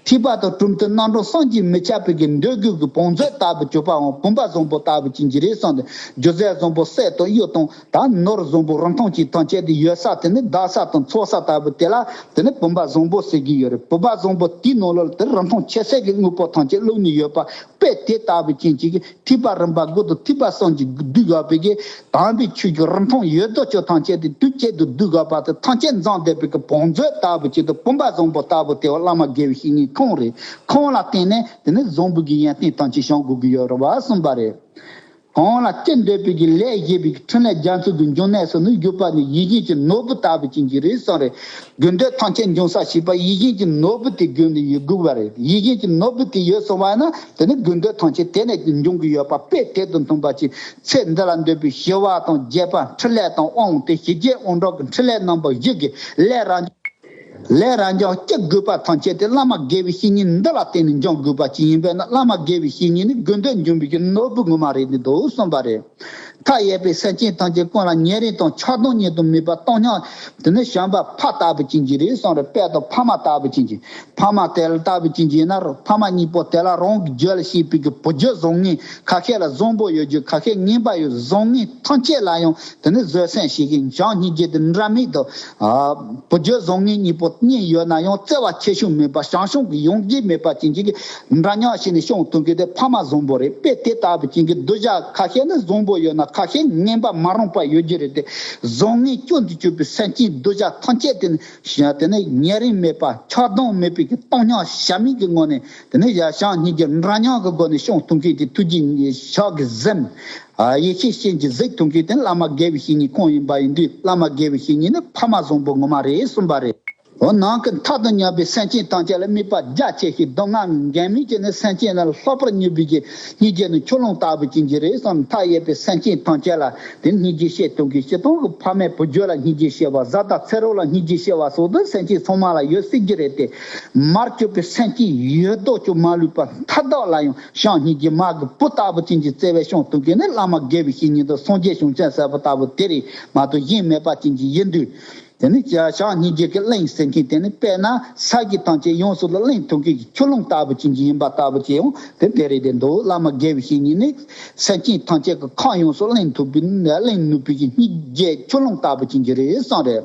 ཐེག་པ་དང་གྲུབ་མཐའི་རྣམ་གྲངས་བསམ་གྱིས་མི་ཁྱབ་པའི་གི་འདོད་དགུ་གི་བང་མཛོད་ལྟ་བུ་གྱུར་པའང་བུམ་པ་བཟང་པོ་ལྟ་བུ་ཅན་གྱི་རེད་གསུངས་ཏེ། སྒྱུ་རྩལ་བཟང་པོ་གསེར་དང་གཡུ་དང་། ད་ནོར་བཟང་པོ་རིན་ཐང་ཅན་ཐམས་ཅད་དེ་ཡོད་ས་དེ་ནི་བདག་ས་དང་འཚོ་ས་ལྟ་བུ་དེ་ལ་དེ་ནི་བུམ་པ་བཟང་པོ་ཟེར་གྱི་ཡོད་རེད། བུམ་པ་བཟང་པོ་དེའི་ནང་ལོགས་ལ་དེ་རིན་ཐང་ཆེ་ས་གི་དངོས་པོ་ཐམས་ཅད་བླུགས་ནས་ཡོད་པ་དཔེ་དེ་ལྟ་བུ་ཅན་ཅིག་གིས་ཐེག་པ་རིམ་པ་དགུ་དང་ཐེག་པ་གསུམ་གྱི་བསྡུས་དགོས་པའི་གི་དམ་པའི་ཆོས་ཀྱི་རིན་ཐང་ཡོད་དོ་ཅོག་ཐམས་ཅད་དེ་དུས་གཅིག་ཏུ་བསྡུས་དགོས་པ་དེ་ཐམས་ཅད་འཛོམས་བསྡད་པའི་གི་བང་མཛོད་ལྟ་བུ་ཅིག་དང་བུམ་པ་བཟང་པོ་ལྟ་བུ་དེ་བ་བླ་མ་དགེ་བའི་བཤེས་གཉེན་ཁོང་རེད། ཁོང་ལ་བརྟེན་ནས་དེ་ནི་བཟང་པོ་གི་ཡོན་ཏན་ཐམས་ཅད་བྱུང་དགོས་ཀྱི་ཡོད་རེད་བ་གསུངས་པ་རེད། གང་ལ་ཅི་འདོད་པའི་གི་ལས་བཞེས་པའི་གི་འཕྲིན་ལས་རྒྱ་མཚོ་གི་འབྱུང་གནས་སུ་ནི་གྱུར་པ་ནི་ཡིད་བཞིན་གྱི་ནོར་བུ་ལྟ་བུ་ཅན་གྱི་རེད་གསུངས་རེད། དགོས་འདོད་ཐམས་ཅད་འབྱུང་ས་ཞེས་པ་ཡིད་བཞིན་གྱི་ནོར་བུ་དེ་དགོས་ནི་ཡོད་དགོས་པ་རེད། ཡིད་བཞིན་གྱི་ནོར་བུ་དེ་ཡོད་སོང་བ་ན་དེ་ནི་དགོས་འདོད་ཐམས་ཅད་དེ་ནས་འབྱུང་གི་ཡོད་པ་དཔེ་དེ་དང་མཐུན་པ་ཅིག་ཚེ་འདི་ལ་འདོད་པའི་ཞི་བ་དང་རྒྱས་པ་འཕྲིན་ལས་དང་དབང་དེ་ཞི་རྒྱས་དབང་དྲག་གི་འཕྲིན་ལས་རྣམ་པ་བཞི་གི་ལས་རང་ལས་རང་འཇགས་སྐྱེ་དགོས་པ་ཐམས་ཅད་དེ་བླ་མ་དགེ་བའི་བཤེས་གཉེན་འདི་ལ་བརྟེན་ནས་འབྱུང་དགོས་པ་ཅིག་ཡིན་པས་ན། བླ་མ་དགེ་བའི་བཤེས་གཉེན་ནི་དགོས་འདོད་འབྱུང་བའི་གི་ནོར་བུ་ངོ་མ་རེད་འདི་འདུག་གསུངས་པ་རེད། མཐའ་ཡས་པའི་སེམས་ཅན་ཐམས་ཅད་ཀུན་ལ་ཉེ་རིང་དང་ཆགས་སྡང་གཉིས་དང་མེད་པ་སྟོང་ཉིད། དེ་ནི་བྱམས་པ་ཕ་ལྟ་བུ་ཅན་གྱི་རེད་གསུངས་རེད། དཔལ་དང་ཕ་མ་ལྟ་བུ་ཅན་གྱི། ཕ་མ་དེ་ལྟ་བུ་ཅན་གྱི་ཡིན་ན་ཕ་མ་གཉིས་པོ་དེ་ལ་རང་གི་རྒྱུད་ལ་སྐྱེས་པའི་གི་བུ་རྒྱུད་བཟང་ངན། ཁ་ཤས་ལ་བཟང་པོ་ཡོད་རྒྱུ། ཁ་ཤས་ངན་པ་ཡོད། བཟང་ངན་ཐམས་ཅད་ལ་ཡང་དེ་ནི་བཟོད་བསྲན་བྱེད་མཁན་བྱམས་སྙིང་རྗེ་དེ་འདྲ་མིན་དུ། ཨ། བུ་རྒྱུད་བཟང་ངན་གཉིས་པོ་གཉིས་ཡོད་ན་ཡང་བརྩེ་བ་ཆེ་ཆུང་མེད་པ། བྱམས་སྐྱོང་གི་ཡོང་རྒྱུ་མེད་པ་ཅན་གྱི་འདྲ་མཉམ་བྱས་ནས་སྐྱོང་ཐུབ་མཁན་དེ་ཕ་མ་བཟང་པོ་རེད། དཔེ་དེ་ལྟ་བུ་ཅན་གྱི་གདུལ་བྱ་ཁ་ཤས་ནི་བཟང་པོ་ཡོད་ན་ཁ་ཤས་ངན་པ་མ་རུངས་པ་ཡོད་རྒྱུ་རེད་དེ། བཟང་ངན་ཀུན་ཏུ་གྱུར་པའི་སེམས་ཅན་གདུལ་བྱ་ཐམས་ཅད་དེ་ནི་དེ་ནི་ཉེ་རིང་མེད་པ་ཆགས་སྡང་མེད་པའི་གི་སྟོང་ཉིད་བྱམས་སྙིང་གི་ངང་ནས་དེ་ནི་ཡ་བྱམས་སྙིང་རྗེ་འདྲ་མཉམ་གྱི་སྒོ་ནས་སྐྱོང་ཐུབ་མཁན་དེ་ཐུགས་རྗེ་ཉིད་ཕྱག་གིས་གཟིམས། ཨ། ཡེ་ཤེས་སྤྱན་གྱིས་གཟིགས་ཐུབ་མཁན་དེ་བླ་མ་དགེ་བའི་བཤེས་གཉེན་ཁོང་ཡིན་པ་ཡིན་དུས། བླ་མ་དགེ་བའི་བཤེས་གཉེན་ནི་ཕ་མ་བཟང་པོ་ངོ་མ་རེད་གསུངས་པ་རེད། འོ། ནང་གི་མཐའ་དང་མཉམ་པའི་སེམས་ཅན་ཐམས་ཅད་ལ་དམིགས་པ་རྒྱ་ཆེ་ཞིང་སྡུག་བསྔལ་འགལ་མེད་ཀྱི་ནི་སེམས་ཅན་ལ་ལྷག་པར་མྱུར་བའི་གི་སྙིང་རྗེ་ནི་ཆུ་ཀླུང་ལྟ་བུ་ཅན་གྱི་རེད་གསུངས། མཐའ་ཡས་པའི་སེམས་ཅན་ཐམས་ཅད་ལ་དེ་སྙིང་རྗེ་བཤད་ཐུབ་མཁན། སྤྱིར་བཏང་གི་ཕ་མས་བུ་རྒྱུད་ལ་སྙིང་རྗེ་བཤད་པ། བཟའ་ཟླ་ཚེ་རོགས་ལ་སྙིང་རྗེ་བཤད་པ་སོགས་དེ་སེམས་ཅན་ཚང་མ་ལ་ཡོད་སྲིད་ཀྱི་རེད་དེ། མར་གྱུར་པའི་སེམས་ཅན་ཡོད་དོ་ཅོག་མ་ལུས་པ་མཐའ་དག་ལ་ཡང་བྱམས་སྙིང་རྗེ་མ་གི་བུ་ལྟ་བུ་ཅན་གྱི་བརྩེ་བས་སྐྱོང་ཐུབ་མཁན་ནི་བླ་མ་དགེ་བའི་བཤེས་གཉེན་དང་སངས་རྒྱས་བྱང་ཆུབ་སེམས་དཔའ་ལྟ་བུ་དེ་རེད་མ་གཏོགས་གཞན་མེད་པ་ཅན་གྱི་ཡིན་དུས། དེ་ནི་བྱམས་སྙིང་རྗེ་གི་གླིང་ཟེར་མཁན་དེ་ནི་དཔེར་ན་ས་གཞི་ཐམས་ཅད་ཡོངས་སུ་གླིང་ཐུབ་མཁན་གྱི་ཆུ་ཀླུང་ལྟ་བུ་ཅན་གྱི་ཡིན་པ་ལྟ་བུ་ཅན་ཡང་དེ་འདྲ་རེད་དེ་འདུག་བླ་མ་དགེ་བའི་བཤེས་གཉེན་ནི་སེམས་ཅན་ཐམས་ཅད་ཀྱི་ཁམས་ཡོངས་སུ་གླིང་ཐུབ་པའི་གླིང་ནུས་པའི་གི་སྙིང་རྗེ་ཆུ་ཀླུང་ལྟ་བུ་ཅན་གྱི་རེད་གསུངས་རེད།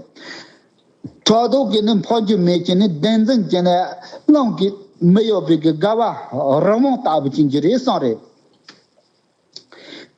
ཕྲག་དོག་གིས་ནི་འཕོ་འགྱུར་མེད་ཅིང་ནི་བདེན་འཛིན་གྱིས་ནི་རླུང་གིས་མི་གཡོ་བའི་གི་དགའ་བ་རི་བོང་ལྟ་བུ་ཅན་གྱི་རེད་གསུངས་རེད།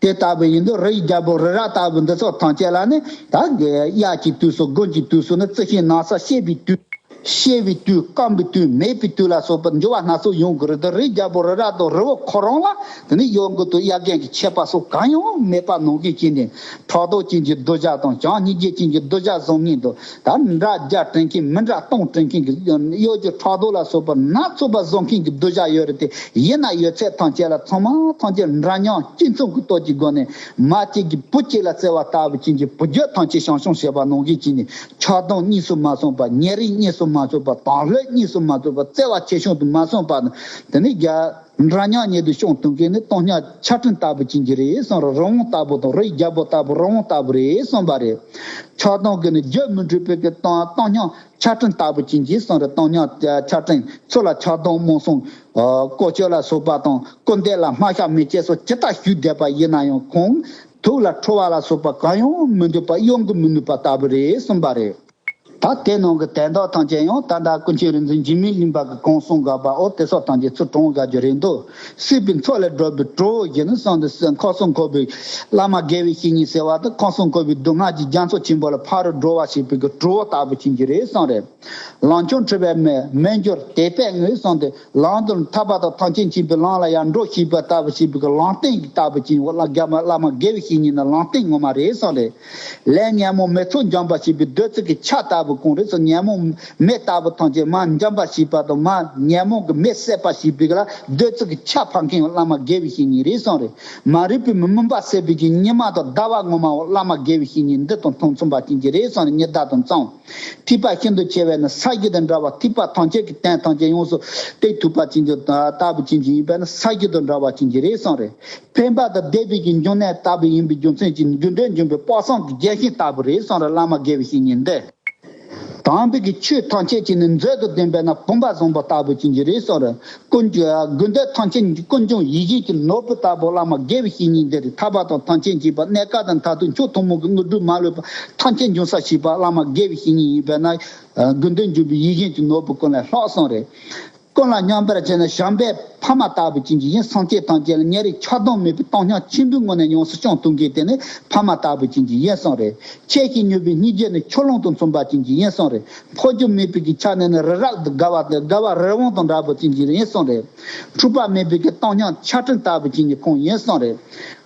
དེ་ལྟ་བུ་ཡིན་དུས་རི་ཡི་རྒྱལ་པོ་རི་རབ་ལྟ་བུ་འདི་ཚོ་ཐམས་ཅད་ལ་ནི་ད་གི་གཡའ་གཅིག་དུས་སུ་དགུན་གྱི་དུས་སུ་ནི་རྩི་ཤིང་ན་བཟའ་བཤལ་བའི་དུས། བཤལ་བའི་དུས་སྐམ་པའི་དུས་མེད་པའི་དུས་ལ་སོགས་པ་འགྱུར་བ་སྣ་ཚོགས་ཡོང་གི་རེད་དེ། རི་ཡི་རྒྱལ་པོ་རི་རབ་དང་རི་བོ་ཁོ་རང་ལ་དེ་ནི་ཡོང་གི་འདུག་གཡའ་རྒན་གྱི་ཆད་པ་སོགས་གང་ཡང་མེད་པ་ནང་བཞིན་བྱས་ནས། ཕྲག་དོག་ཅན་གྱི་གདུལ་བྱ་དང་བྱམས་སྙིང་རྗེ་ཅན་གྱི་གདུལ་བྱ་བཟང་ངན་དུ་ད་འདྲ་རྒྱ་དྲན་མཁན་མི་འདྲ་སྟོང་དྲན་མཁན་གྱི་གཡོ་སྒྱུ་ཕྲག་དོག་ལ་སོགས་པ་སྣ་ཚོགས་པ་བཟོ་མཁན་གྱི་གདུལ་བྱ་ཡོད་རེད་དེ། ཡིན་ན་ཡོད་ཚད་ཐམས་ཅད་ལ་ཚང་མ་ཐམས་ཅད་འདྲ་མཉམ་གཅིག་མཚུངས་ཀྱི་སྟོབས་ཀྱི་སྒོ་ནས་མ་གཅིག་གིས་བུ་གཅིག་ལ་བརྩེ་བ་ལྟ་བུ་ཅན་གྱི་བུ་རྒྱུད་ཐམས་ཅད་བྱམས་སྐྱོང་བྱེད་པ་ནང་བཞིན་བྱས་ནས། ཆགས་སྡང་གཉིས་སུ་མ་སོང་བ། ཉེ་རིང་གཉིས་སུ་མ་སོང་བ། དང་ལྷོད་གཉིས་སུ་མ་སོང་བ། བརྩེ་བ་ཆེ་ཆུང་དུ་མ་སོང་བ། དེ་ནི་རྒྱ། འདྲ་མཉམ་ཉིད་དུ་སྐྱོང་ཐུབ་མཁན་ནི་སྟོང་ཉིད་ཆར་སྤྲིན་ལྟ་བུ་ཅན་གྱི་རེད་གསུངས་རེད། རི་བོང་ལྟ་བུ་དང་རི་ཡི་རྒྱལ་པོ་ལྟ་བུ་རི་བོང་ལྟ་བུ་རེད་གསུངས་པ་རེད། ཆགས་སྡང་གིས་ནི་རྒྱུད་མི་འགྲིག་པའི་གི་སྟོང་སྟོང་ཉིད་ཆར་སྤྲིན་ལྟ་བུ་ཅན་གྱི་གསུངས་རེད། སྟོང་ཉིད་ཆར་སྤྲིན་ཚུར་ལ་ཆགས་སྡང་རྨོངས་གསུམ། ཨ། ཀོ་ཅོ་ལ་སོགས་པ་དང་སྐུར་འདེབས་ལ་སྨྲ་ཤ་མེད་ཅེས་སོགས་ཇི་ལྟར་ཞུས་བསྡད་པ་ཡིན་ན་ཡང་ཁོང་དུག་ལ་ཁྲོ་བ་ལ་སོགས་པ་གང་ཡང་མི་འདུག་པ་གཡོ་འགུལ་མི་ནུས་པ་ལྟ་བུ་རེད་གསུངས་པ་རེད། ད་དེ་ནང་གི་དོན་དག་ཐམས་ཅད་ཡང་ད་ལྟ་ཀུན་མཁྱེན་རིག་འཛིན་འཇིགས་མེད་གླིང་པ་གི་གང་གསུངས་དགག་པ་འོ་དེ་སོགས་ཐམས་ཅད་ཚུར་དྲངས་དགག་རྒྱུ་རེད་འདུག་སྲིད་པའི་མཚོ་ལས་སྒྲོལ་བའི་གྲོགས་ཡིན་ནི་གསུངས་ཏེ། ཁམས་གསུམ་འཁོར་བའི་བླ་མ་དགེ་བའི་བཤེས་གཉེན་ཟེར་བ་དེ་ཁམས་གསུམ་འཁོར་བའི་སྡུག་བསྔལ་གྱི་རྒྱ་མཚོ་ཆེན་པོ་ལ་ཕ་རོལ་སྒྲོལ་བ་བྱེད་པའི་གི་གྲོགས་ལྟ་བུ་ཅན་གྱི་རེད་གསུངས་རེད། ལམ་མཆོག་འཁྲུལ་པས་མི་མི་འགྱུར་དེ་དཔེ་ངོས་གསུངས་ཏེ། ལམ་དུ་ཐར་པ་དང་ཐམས་ཅད་མཁྱེན་པའི་ལམ་ལ་ཡང་འགྲོ་ཤེས་པ་ལྟ་བུ་བྱེད་པའི་གི་ལམ་སྟོན་གྱི་ལྟ་བུ་ཅན་བླ་དགེ་བ་བླ་མ་དགེ་བའི་བཤེས་གཉེན་ནི་ལམ་སྟོན་ངོ་མ་རེད་གསུངས་རེད། ལས་ཉོན་མོངས་མི་ཚུགས་འཇོམས་པར་བྱེད་པའི་བདུད་རྩི་གི་ཆར་ལྟ་བུ་གང་རེད་ཟེར། ཉོན་མོངས་མེ་ལྟ་བུ་ཐམས་ཅད་མར་འཇོམས་པར་བྱེད་པ་དང་མར་ཉོན་མོངས་ཀྱི་མེ་བསད་པར་བྱེད་པའི་ལ་བདུད་རྩི་གི་ཆར་ཕབ་མཁན་བླ་མ་དགེ་བའི་བཤེས་གཉེན་རེད་གསུངས་རེད། མ་རིག་པའི་མུན་པ་སེལ་བའི་གི་ཉི་མ་དང་ཟླ་བ་ངོ་མ་བླ་མ་དགེ་བའི་བཤེས་གཉེན་འདི་དང་མཚུངས་པ་ཅན་གྱི་རེད་གསུངས་རེད། ཉི་ཟླ་དང་མཚུངས། ཐེག་པ་ཤིན་ཏུ་ཆེ་བས་ནི་ས་གཞི་དང་འདྲ་བ། ཐེག་པ་ཐམས་ཅད་ཀྱི་དོན་ཐམས་ཅད་ཡོངས་སུ་གཏད་ཐུབ་པ་ཅན་གྱི་ལྟ་བུ་ཅན་གྱི་ཡིན་པས་ན་ས་གཞི་དང་འདྲ་བ་ཅན་གྱི་རེད་གསུངས་རེད། ཕན་པ་དང་བདེ་བའི་གི་འབྱུང་གནས་ལྟ་བུ་ཡིན་པའི་རྒྱུ་མཚན་གྱིས་རྒྱུ་འབྲས་འབྱུང་པའི་དཔག་བསམ་གྱི་རྒྱལ་ཞིང་ལྟ་བུ་རེད་གསུངས་རེད། བླ་མ་དགེ་བའི་བཤེས་གཉེན་འདི། དམ་པའི་གི་ཆོས་ཐམས་ཅད་ཀྱིས་ནི་མཛོད་དུ་ལྡན་པས་ན་བུམ་པ་བཟང་པོ་ལྟ་བུ་ཅན་གྱི་རེད་གསུངས་རེད། ཀུན་ཀྱང་དགོས་འདོད་ཐམས་ཅད་ཀུན་འབྱུང་ཡིད་བཞིན་གྱི་ནོར་བུ་ལྟ་བུ་བླ་མ་དགེ་བའི་བཤེས་གཉེན་འདི་རེད། ཐར་པ་དང་ཐམས་ཅད་མཁྱེན་པ་གནས་སྐབས་དང་མཐར་ཐུག་མཆོག་ཐུན་མོང་གི་དངོས་གྲུབ་མ་ལུས་པ་ཐམས་ཅད་འབྱུང་ས་ཞེས་པ་བླ་མ་དགེ་བའི་བཤེས་གཉེན་ཡིན་པས་ན། དགོས་འདོད་འབྱུང་པའི་ཡིད་བཞིན་གྱི་ནོར་བུ་ཀུན་ལས་ལྷག་གསུངས་རེད། ཀུན་ལ་མཉམ་པར་བྱས་ནས་བྱམས་པའི་ཕ་མ་ལྟ་བུ་ཅན་གྱི་ཡིན། སེམས་ཅན་ཐམས་ཅད་ལ་ཉེ་རིང་ཆགས་སྡང་མེད་པའི་སྟོང་ཉིད་ཆེན་པོའི་ངང་ནས་ཡོངས་སུ་སྐྱོང་ཐུབ་མཁན་དེ་ནི་ཕ་མ་ལྟ་བུ་ཅན་གྱི་ཡིན་གསུངས་རེད། ཆེ་ཞིང་མྱུར་བའི་སྙིང་རྗེ་ནི་ཆུ་ཀླུང་དང་མཚུངས་པ་ཅན་གྱི་ཡིན་གསུངས་རེད། འཕོ་འགྱུར་མེད་པའི་གི་ཆ་ནས་ནི་རི་རབ་ཏུ་དགའ་བ་དང་དགའ་བ་རི་བོང་དང་འདྲ་བ་ཅན་གྱི་ཡིན་གསུངས་རེད། འཁྲུལ་པ་མེད་པའི་གི་སྟོང་ཉིད་ཆར་སྤྲིན་ལྟ་བུ་ཅན་གྱི་ཁོང་ཡིན་གསུངས་རེད།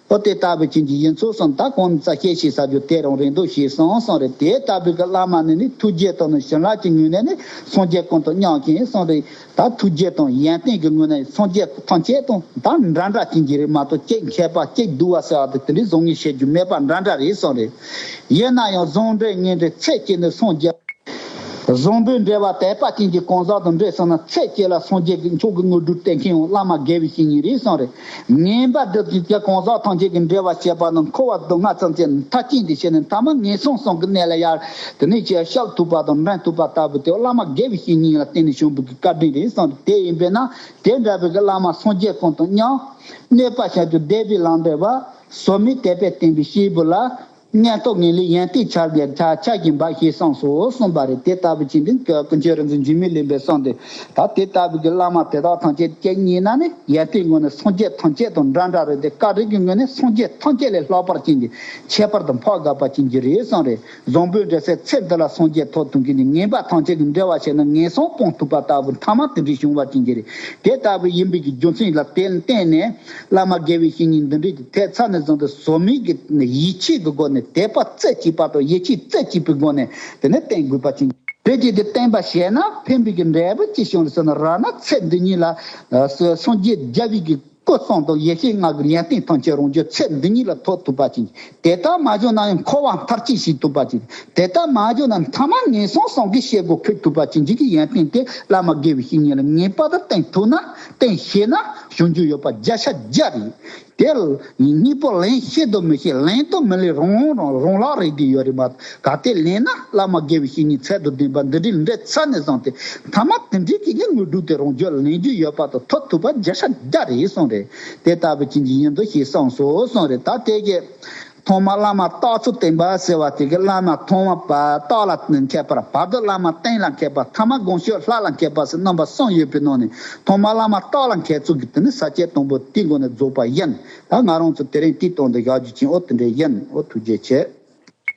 ཨོ་དེ་ལྟ་བུ་ཅན་གྱི་ཡིན་ཚུལ་གསུངས། ད་གོང་ནས་རྩ་བཤད་བྱས་ཚར་རྒྱུ་དེ་རང་རེད་འདུག་ཞེས་གསུངས་གསུངས་རེད། དེ་ལྟ་བུའི་གི་བླ་མ་ནི་ནི་ཐུགས་རྗེ་དང་ནི་བྱིན་རླབས་ཀྱི་ངོས་ནས་ནི་སངས་རྒྱས་ཀུན་ཏུ་མཉམ་མཁྱེན་གསུངས་རེད། ད་ཐུགས་རྗེ་དང་ཡོན་ཏན་གྱི་ངོས་ནས་སངས་རྒྱས་ཐམས་ཅད་དང་ད་འདྲ་འདྲ་ཅན་གྱི་རེད་མ་གཏོགས་གཅིག་མཁས་པ་གཅིག་སྡུག་པ་ཟེར་བ་དེ་དེ་འདྲའི་བཟང་ངན་བཤད་རྒྱུ་མེད་པ་འདྲ་འདྲ་རེད་གསུངས་རེད། ཡིན་ན་ཡང་བཟང་འབྲེལ་ངན་འབྲེལ་ཚད་ཀྱིས་ནི་སངས་རྒྱས། བཟང་པོའི་འབྲེལ་བ་དད་པ་ཅན་གྱི་གང་ཟག་དང་འབྲེལ་སོང་ན་ཚེ་གཅིག་ལ་སངས་རྒྱས་ཀྱི་མཆོག་གི་དངོས་གྲུབ་སྟེར་མཁན་ཡང་བླ་མ་དགེ་བའི་བཤེས་གཉེན་རེད་གསུངས་རེད། ངན་པ་འདི་ཚོ་གི་གང་ཟག་ཐམས་ཅད་ཀྱི་འབྲེལ་བ་བྱེད་པ་ནི་འཁོར་བ་སྡུག་བསྔལ་ཙམ་ཅན་མཐར་ཕྱིན་དེ་བྱས་ནས་མཐའ་མ་ངན་སོང་གསུམ་གྱི་གནས་ལ་ཡར་དེ་ནས་ཀྱང་གཤེགས་ཐུབ་པ་དང་འབྲང་ཐུབ་པ་ལྟ་བུ་དེ་བླ་མ་དགེ་བའི་བཤེས་གཉེན་ལ་བརྟེན་ནས་བྱུང་བའི་བཀའ་དྲིན་རེད་གསུངས་རེད། དེ་ཡིན་པས་ན་དེ་འདྲ་བའི་གི་བླ་མ་སངས་རྒྱས་ཀུན་ཏུ་མཉམ། གནོད་པ་བྱ་རྒྱུ་བདེ་བའི་ལམ་འབྲས་བ། ཟོལ་མེད་དད་པས་བསྟེན་པའི་སྐྱེས་བུ་ལ། ངན་རྟོག་ངན་ལས་ཡོན་ཏན་ཆ་རྒྱ་ཆ་ཆ་གྱིས་འབའ་ཞེས་གསུངས་སོ་གསུངས་པ་རེད། དེ་ལྟ་བུ་ཅན་འདི་ཀུན་མཁྱེན་རིག་འཛིན་འཇིགས་མེད་གླིང་པས་གསུངས་ཏེ། ད་དེ་ལྟ་བུ་གི་བླ་མ་དེ་དག་ཐམས་ཅད་ཀྱི་ཉེ་ན་ནི་ཡོན་ཏན་ངོས་ནས་སངས་རྒྱས་ཐམས་ཅད་དང་འདྲ་འདྲ་རེད་དེ། བཀའ་དྲིན་གྱི་ངོས་ནས་སངས་རྒྱས་ཐམས་ཅད་ལས་ལྷག་པར་ཅན་གྱི་ཁྱད་པར་དུ་འཕགས་དགའ་བ་ཅན་གྱི་རེད་གསུངས་རེད། བཟང་པོའི་འབྲེལ་ཚད་ཚེ་འདི་ལ་སངས་རྒྱས་ཐོབ་ཐུབ་མཁན་ནི་ངན་པ་ཐམས་ཅད་ཀྱི་འབྲེལ་བ་བྱས་ན་ངན་སོང་སྤོང་ཐུབ་པ་ལྟ་བུ་མཐའ་མ་དེ་འདྲའི་བྱུང་བ་ཅན་གྱི་རེད། དེ་ལྟ་བུ་ཡིན་པའི་གི་རྒྱུ་མཚན་ལ་བརྟེན་བརྟེན་ནས། བླ་མ་དགེ་བའི་བཤེས་གཉེན་འདི་འདྲའི་གི་ཐེག་ཚ་ནས་བཟུང་སྟེ་ཟོལ་མེད་ཀྱི་ཡིད་ཆེས་ཀྱི་སྒོ་ནས་དད་པ་རྩེ་གཅིག་པ་དང་ཡིད་ཆེས་རྩེ་གཅིག་པའི་སྒོ་ནས་དེ་ནས་བསྟེན་དགོས་པ་ཅན། དེ་གཅིག་དེ་བསྟེན་པ་བྱས་ན་ཕན་པའི་གི་འབྲས་བུ་ཅི་བྱུང་རེད་ཟེར་ན། རབ་ན་ཚེ་འདི་ཉིད་ལ་ཨ་སངས་རྒྱས་རྒྱལ་བའི་གི་སྐུ་གསུང་ཐུགས་ཡེ་ཤེས་ལྔ་གི་ཡོན་ཏན་ཐམས་ཅད་རང་རྒྱུད་ཚེ་འདི་ཉིད་ལ་ཐོབ་ཐུབ་པ་ཅན། དེ་ལྟར་མ་བྱུང་ན་ཡང་འཁོར་བ་མཐར་ཕྱིན་བྱེད་ཐུབ་པ་ཅན། དེ་ལྟར་མ་བྱུང་ན་མཐའ་མ་ངན་སོང་གསུམ་གྱི་ཤེལ་སྒོ་ཁེབས་ཐུབ་པ་ཅན་གྱི་ཡོན་ཏན་དེ་བླ་མ་དགེ་བའི་བཤེས་གཉེན་ལ་ངེས་པར་དུ་བསྟེན་ཐུབ་ན་བསྟེན་ཤེས་ན་བྱུང་རྒྱུ་ཡོད་པ་བརྒྱ་ཆ་བརྒྱ་རེད། དེ་གཉིས་པོ་ལེན་ཤེས་དང་མི་ཤེས། ལེན་དང་མི་ལེན་རང་རང་རང་ལག་རེད་དེ་ཡོད་རེད་མ་གཏོགས། གལ་ཏེ་ལེན་ན་བླ་མ་དགེ་བའི་བཤེས་གཉེན་ཚད་དང་ལྡན་པ་འདི་འདྲའི་འབྲེལ་ཚ་ནས་བཟུང་སྟེ་མཐའ་མ་དེ་འདྲའི་གི་དངོས་གྲུབ་དེ་རང་རྒྱུད་ལེན་རྒྱུ་ཡོད་པ་དང་ཐོབ་ཐུབ་པ་བརྒྱ་ཆ་བརྒྱ་རེད་གསུངས་རེད། དེ་ལྟ་བུ་ཅན་གྱི་ཡིན་དོ་ཞེས་གསུངས་སོ་གསུངས་རེད། ད་དེ་གི་ཐོག་མ་བླ་མ་རྟགས་ཚུལ་བསྟན་པ་ཟེར་བ་དེ་གི་བླ་མ་ཐོག་མ་བ་རྟགས་ལ་མཁས་པ། བར་དུ་བླ་མ་རྟེན་ལ་མཁས་པ། ཐ་མ་དགོངས་སྤྱོད་ལྷ་ལ་མཁས་པ་ཟེར་རྣམ་པ་གསུམ་ཡོད་པའི་ནང་ནས་ཐོག་མ་བླ་མ་རྟགས་ལ་མཁས་ཚུལ་གྱི་དེ་ནི་ས་བཅད་དང་པོ་དེའི་སྒོ་ནས་རྫོགས་པ་ཡིན། ད་ང་རང་ཚོ་དེ་རིང་དེའི་སྟེང་དུ་བཞག་རྒྱུ་ཅན་ཨོ་དེ་འདྲ་ཡིན། ཨོ་ཐུགས་རྗེ་ཆེ།